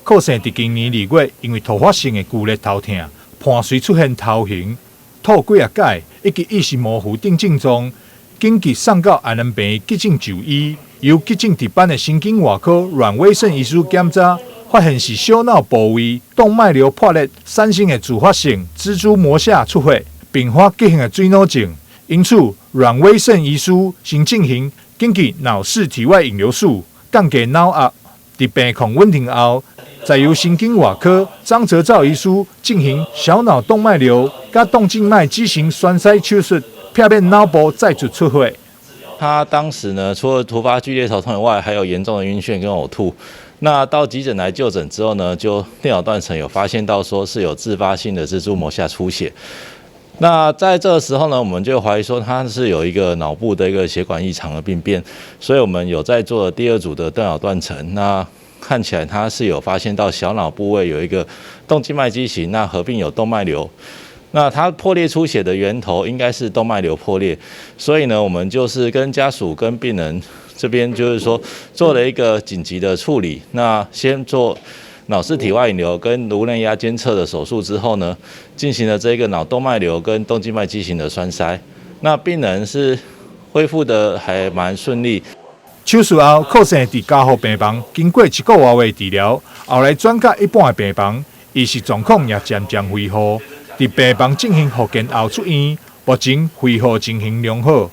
柯姓佇今年2月，因為突發性的劇烈頭痛，伴隨出現頭暈、吐幾仔擺以及意識模糊等症狀，緊急送到安南病院急診就醫，由急診值班的神經外科阮威勝醫師檢查，發現是小腦部位動脈瘤破裂產生的自發性蜘蛛膜下出血，併發急性的水腦症。因此，阮威勝醫師先進行緊急腦室體外引流術，降低腦壓。佇病況穩定後，再由神經外科張哲肇醫師進行小腦動脈瘤佮動靜脈畸形栓塞手術，避免腦部再次出血。他當時呢，除了突發劇烈頭痛以外，還有嚴重的暈眩跟嘔吐。那到急診來就診之後呢，就電腦斷層有發現到說是有自發性的蜘蛛膜下出血。那在這個時候呢，我們就懷疑說他是有一個腦部的一個血管異常的病變，所以我們有在做第二組的電腦斷層。那看起來他是有發現到小腦部位有一個動靜脈畸形，那合併有動脈瘤。那它破裂出血的源頭應該是動脈瘤破裂，所以呢，我們就是跟家屬跟病人這邊就是說做了一個緊急的處理。那先做腦室體外引流跟顱內壓監測的手術之後呢，進行了這個腦動脈瘤跟動靜脈畸形的栓塞。那病人是恢復的還蠻順利。手術後，柯姓佇加護病房經過一個外月治療，後來轉到一般的病房，意識狀況也漸漸恢復。佇病房進行復健後出院，目前恢復情形良好。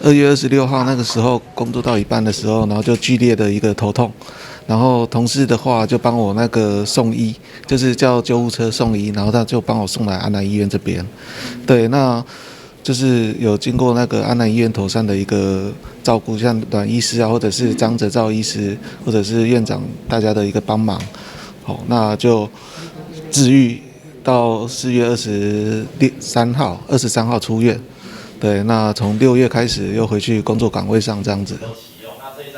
2月26號那個時候，工作到一半的時候，然後就劇烈的一個頭痛，然後同事的話就幫我那個送醫，就是叫救護車送醫，然後他就幫我送來安南醫院這邊。對，那就是有經過那個安南醫院妥善的一個照顧，像阮醫師啊，或者是張哲肇醫師，或者是院長大家的一個幫忙，好，那就治癒到4月23號，23號出院。對，那從6月開始又回去工作崗位上，這樣子。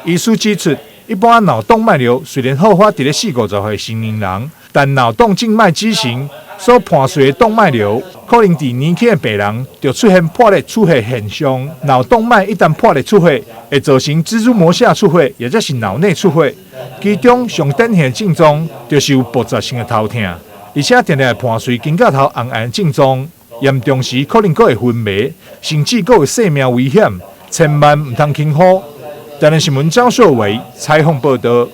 醫師指出，一般腦動脈瘤雖然好發佇咧四五十歲成年人，但腦動靜脈畸形所伴隨的動脈瘤，可能佇年輕的病人就出現破裂出血現象。腦動脈一旦破裂出血，會造成蜘蛛膜下出血，或者是腦內出血。其中上典型的症狀就是有爆炸性的頭痛，而且定定會伴隨肩胛頭紅紅的症狀。嚴重時可能閣會昏迷，甚至閣有生命危險，千萬毋通輕忽。台南新聞張碩偉採訪報道。